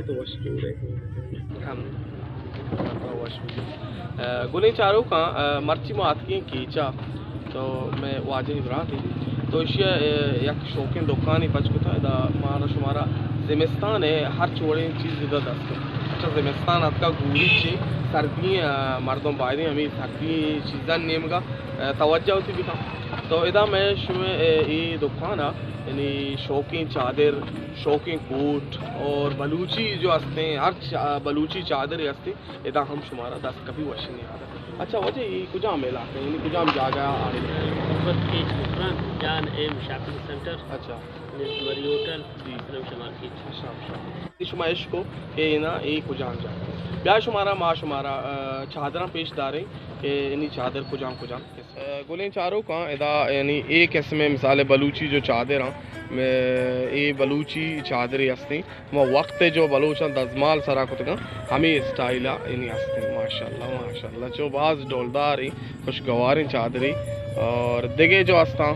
تو وش جوڑ ئے۔ ہم۔ وش۔ اے، گلیں چاروکاں، اے، مرچی ما اتکیں کیچا، تو مئے واجہیں برات انت۔ تو ایشی ءَ، اے، یک شوکیں دکانے پچ کتا، ادا مارا شمارا زمستان ءِ ہرچ وڑیں چیز ادا دست کپت۔ اچھا، زمستان اتکا، گوریچ، سردی، اے، مردم بایدیں ہمے سردی چیزاں نیمگا، اے، توجہ وتی بکن۔ تو ادا مئے شمئے، اے، اے دکان ءَ یعنی شوکیں چادر، شوکیں کوٹ اور بلوچی جو ہستیں، ہر چا-، بلوچی چادر ہستیں، ادا ہم شمارا دست کپی وشیں نہاد ءَ۔ اچھا واجہ، اے کجام علاقہ ہے؟ یعنی کجام جاگہ آ؟ اوپر کیچ مکران، جان ایم شاپنگ سینٹر، اچھا۔ نیز مری ہوٹل، جی۔ اسلم شمال کیچ۔ اچھا، اچھا۔ اے شما اشکو کہ نا، اے کجام جاگہ ہے؟ بیا شمارا، ما شمارا، آ، چادراں پیش داریں کہ یعنی چادر کجام کجام۔ اے، گلیں چاروکاں، ادا یعنی اے قسم ءِ مثال بلوچی جو چادر ہاں، اے، اے بلوچی چادرے ہستیں۔ ما وقت جو بلوچاں دزمال سرا کتگاں، ہمے اسٹائل ءَ یعنی ہستیں۔ ماشاءاللہ، ماشاءاللہ، چو باز ڈولداریں، خوشگواریں چادرے۔ اور دگہ جو ہستاں،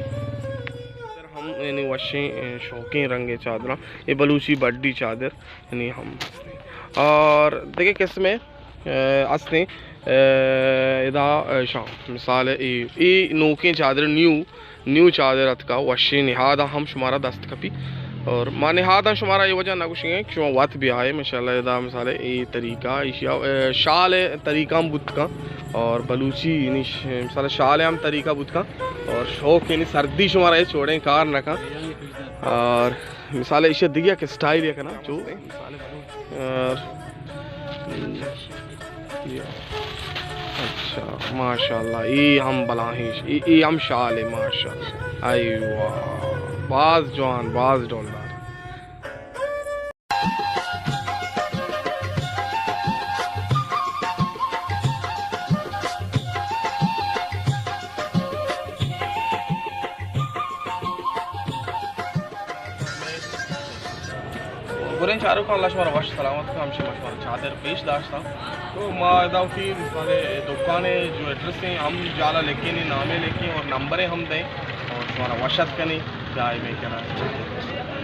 ہم یعنی وشیں، اے، شوکیں رنگیں چادراں۔ اے بلوچی بڈی چادر یعنی ہم ہستیں۔ اور دگہ قسم ءِ، اے، ہستیں، اے، ادا، اے، شاں، مثال اے، اے نوکیں چادر، نیو، نیو چادر اتکا، وشیں نہاداں ہم شمارا دست کپی۔ اور ما نہاداں شمارا اے وجہ نہ گوشیں کہ شما وت بیائے، ماشاءاللہ ادا مثال اے طریقہ، ایشی ءَ، اے، شال ءِ طریقہ ہم بوت کن۔ اور بلوچی یعنی ش-، مثال شال ءِ ہم طریقہ بوت کن۔ اور شوق یعنی سردی شمارا اے چوڑیں کار نہ کن۔ اور مثال ایشی دگہ یک اسٹائل یک نا چو۔ اور اچھا، ماشاءاللہ، اے ہم بلاہیں، اے، اے ہم شال ہے، ماشاءاللہ۔ اے واہ، باز جوان، باز ڈولدار۔ گلیں چاروکاں، اللہ شمارا وش سلامت کن، ہمشی ما شمارا چادر پیش داشتاں۔ تو ما ادا وتی مثال دکان جو ایڈریس ہیں ہم جالا لکھیں، نامے لکھیں اور نمبرے ہم دیں اور شمارا وش ات کنیں دائمے کرا۔